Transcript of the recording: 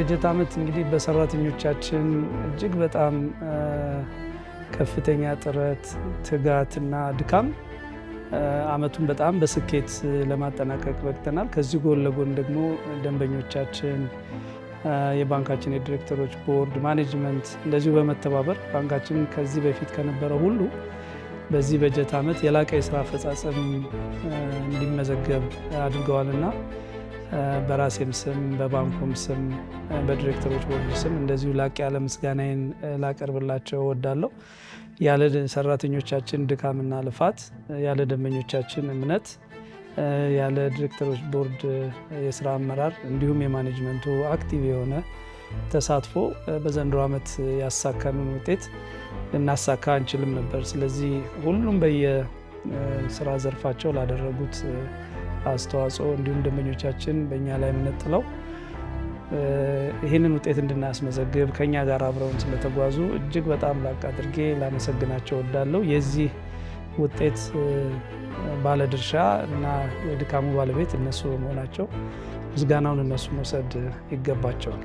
በጀት ዓመት እንግዲህ በሰራተኞቻችን እጅግ በጣም ከፍተኛ ጥረት፣ ትጋትና ድካም ዓመቱን በጣም በስኬት ለማጠናቀቅ በቅተናል። ከዚህ ጎን ለጎን ደግሞ ደንበኞቻችን፣ የባንካችን የዲሬክተሮች ቦርድ፣ ማኔጅመንት እንደዚሁ በመተባበር ባንካችን ከዚህ በፊት ከነበረው ሁሉ በዚህ በጀት ዓመት የላቀ የስራ አፈጻጸም እንዲመዘገብ አድርገዋልና በራሴም ስም፣ በባንኩም ስም፣ በዲሬክተሮች ቦርድ ስም እንደዚሁ ላቅ ያለ ምስጋናዬን ላቀርብላቸው እወዳለሁ። ያለ ሰራተኞቻችን ድካምና ልፋት፣ ያለ ደንበኞቻችን እምነት፣ ያለ ዲሬክተሮች ቦርድ የስራ አመራር እንዲሁም የማኔጅመንቱ active የሆነ ተሳትፎ በዘንድሮ ዓመት ያሳካነውን ውጤት ልናሳካ አንችልም ነበር። ስለዚህ ሁሉም በየስራ ዘርፋቸው ላደረጉት አስተዋጽኦ እንዲሁም ደንበኞቻችን በእኛ ላይ እምነት ጥለው ይህንን ውጤት እንድናስመዘግብ ከኛ ጋር አብረውን ስለተጓዙ እጅግ በጣም ላቅ አድርጌ ላመሰግናቸው እወዳለሁ። የዚህ ውጤት ባለድርሻ እና የድካሙ ባለቤት እነሱ በመሆናቸው ምስጋናውን እነሱ መውሰድ ይገባቸዋል።